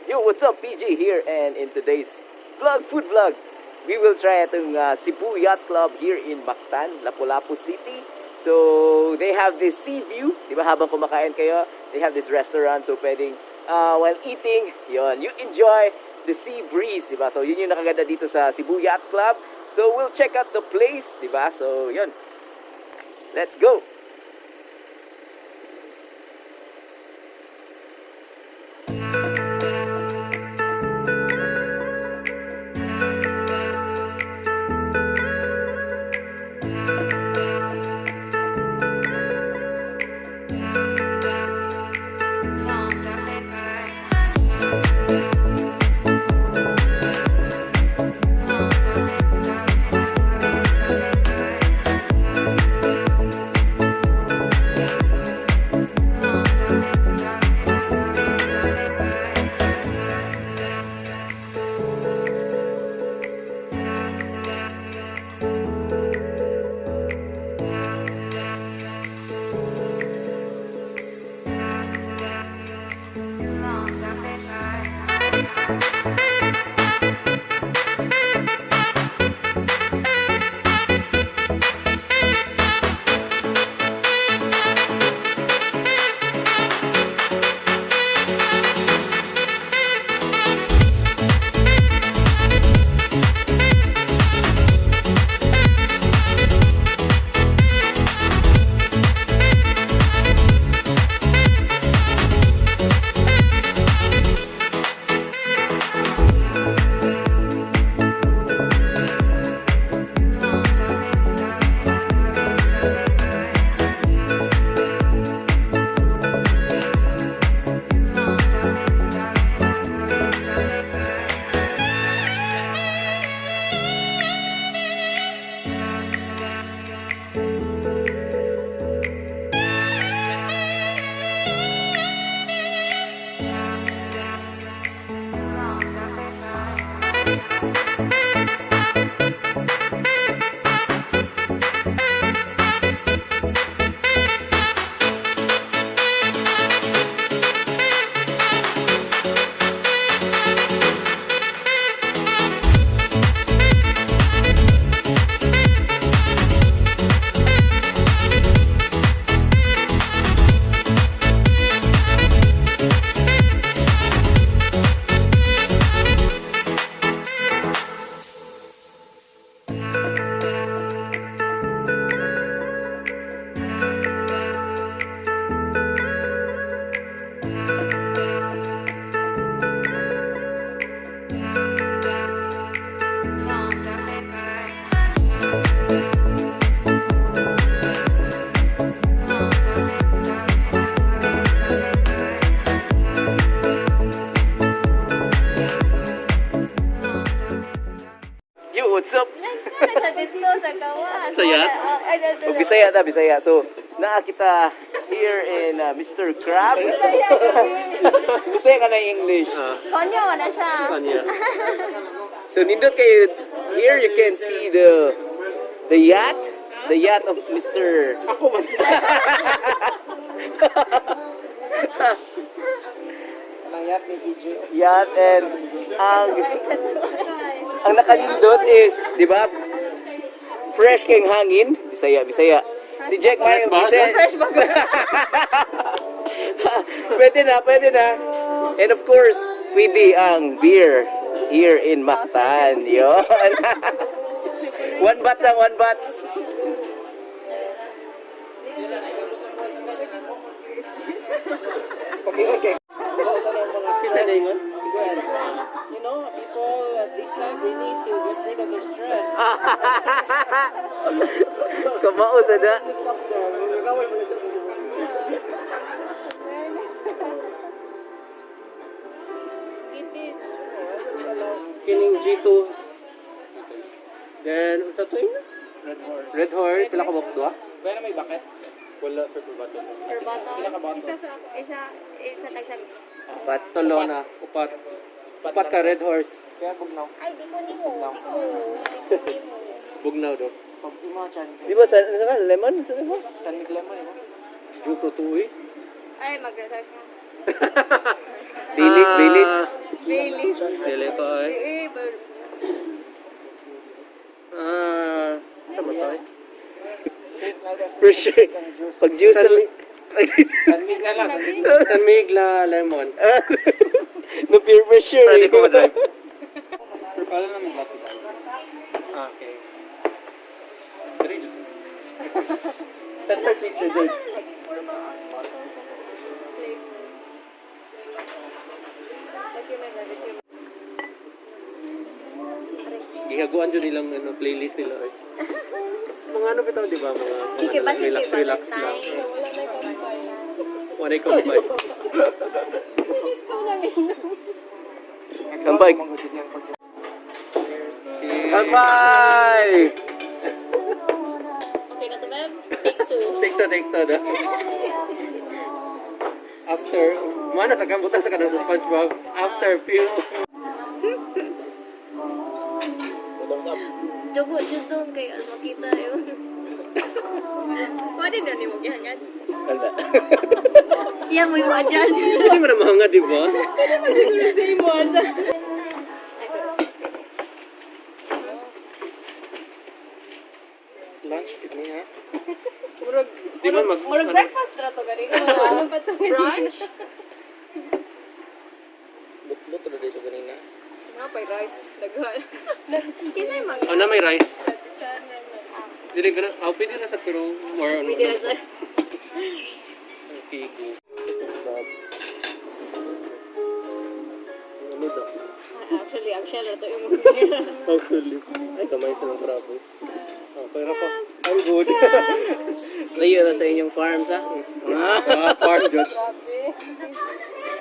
Yo, what's up? PJ here, and in today's vlog, food vlog, we will try itong Cebu Yacht Club here in Mactan, Lapu-Lapu City. So, they have this sea view, di ba, habang kumakain kayo, they have this restaurant, so pwedeng while eating, yon, you enjoy the sea breeze, di ba? So, yun yung nakaganda dito sa Cebu Yacht Club. So, we'll check out the place, di ba? So, yun. Let's go! Yo, what's up? Siya dito sa gawas. Sa yacht? Ay, dito. O, Bisaya ta, Bisaya. So, naa kita here in Mr. Crab. Bisaya. Bisaya ka na English. Konyo na siya. Kanya. So, nindot kayo, here you can see the yacht, the yacht of Mr. Ako man. Yacht and ang nakanindot is, di ba, fresh kayong hangin. Bisaya, Bisaya. Si Jack Mayo, Fresh ba? Bisaya. Fresh ba? Pwede na, pwede na. And of course, pwede ang beer here in Mactan. Yun. One bat lang, one bat. Okay. Kita na ingon? You know, people at these times they need to get rid of their stress. Kamao sa da. Just stop there. Nagaway mo na siya sa Kining G2. Then, unsa to yun? Red Horse. Red Horse, pila ka buok duha? Kaya na may bucket? Wala sir per bottle. Per bottle. Pila ka bottle? Isa, isa tagsa. Bat. Tulo na, upat. Upat ka Red Horse. Kaya bugnaw. Ay, di ko nimo. Di ko. Di ko nimo. Bugnaw do. Pag imo chan. Di ba sa, ano ka, lemon? Sa lemon? San Miguel Lemon imo. Juto tuoy. Ay, mag-research na. Baileys, Baileys. Baileys. Dili ko ay. Eh, but Ah, sa man to eh? For sure. Pag juice na lang. San Mig na lang. San Mig. San Mig la lemon. No peer pressure. Pwede Eh. ko ma-drive. Pero pala naman glass of ice. Ah, okay. Diri jud. Sensor teacher, George. lagi puro mga bottles of flavor. Lagi may lagi. Gihaguan jud nilang ano, playlist nila eh. Mga ano bitaw, di ba? Mga, Sige, mga ba sige, relax, relax lang. Valentine. Wala na kampay. Wala kampay. So namin. Kambay. Kampai! Okay na to, ma'am? Take two. Take two da. After, mana sa kambutan sa kanang sa SpongeBob. After few. Dugo, jud doon kay ano makita yun. Pwede na ni mo gihangan. Wala. Siya mo yung adjust. Hindi mo na mahanga, di ba? Siguro sa imo adjust. Ay, sorry. Lunch kit niya. Murag, di ba mag... Murag breakfast ra to gani. Ano pa to? Brunch? Luto na dito ganina. Mga pay rice daghan. Kinsay mag Ano may rice? Si Chan ra man. Dili ka na, ah, pwede na sa pero more on. Pwede ra sa Okay, go. Ano daw? Actually, ang shell ra to imo. Actually. Ay, kamay sa ng krabos. Oh, pero ko, I'm good. Layo na sa inyong farms, ha? Ah, farm jud.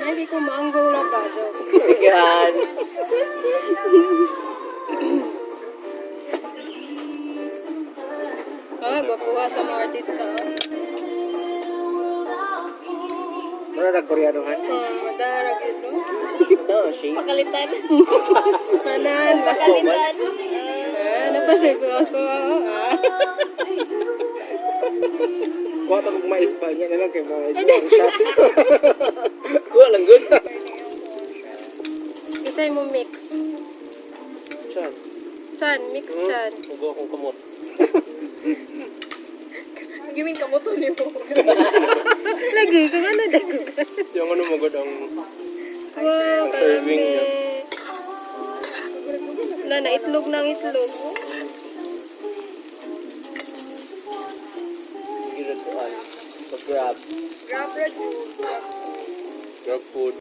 Lagi ko mango ra ba joke. Sigihan. Ah, gwapuha sa mga artista. Mura nag Koreano han. Madarag yun, no? Ito, shake. Pakalitan. Manan, pakalitan. Ah, ano pa siya suwa-suwa? Ah. Kuha ta kog mais ba niya na lang kay mga ang shot. Kuha lang, good. Kasi mo mix. Chan. Chan, mix chan. Hugo akong kamot. Gimin ka mo to ni mo. Lagi, kung ano dago. Yung ano magod ang Wow, serving karami. niya. Wala na, itlog ng itlog. Girutuan. Pag-grab. Grab red. Grab food.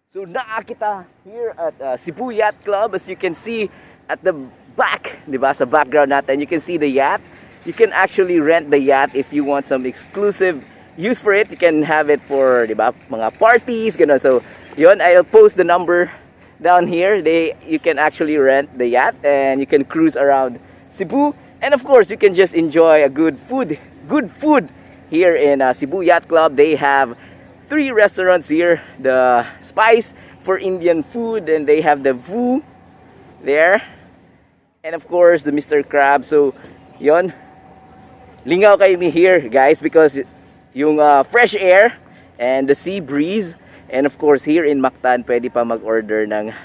So naa kita here at Cebu Yacht Club, as you can see at the back, 'di ba? Sa background natin, you can see the yacht. You can actually rent the yacht if you want some exclusive use for it. You can have it for, 'di ba, mga parties, ganun. So, 'yun, I'll post the number down here. They You can actually rent the yacht and you can cruise around Cebu, and of course, you can just enjoy a good food here in Cebu Yacht Club. They have three restaurants here: the Spice for Indian food, and they have the Vu there, and of course the Mr. Crab. So yon, lingaw kaayo mi here, guys, because yung fresh air and the sea breeze, and of course here in Mactan pwede pa mag-order ng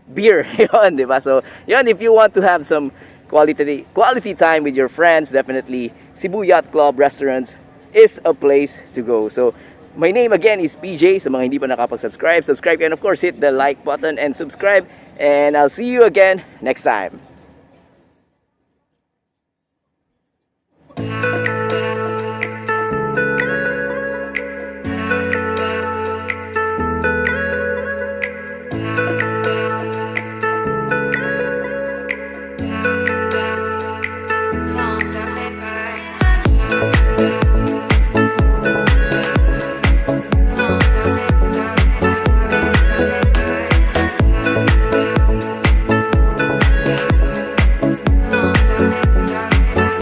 beer yon, di ba? So yon, if you want to have some quality time with your friends, definitely Cebu Yacht Club restaurants is a place to go. So my name again is PJ. Sa mga hindi pa nakapag-subscribe, subscribe and of course hit the like button and subscribe, and I'll see you again next time.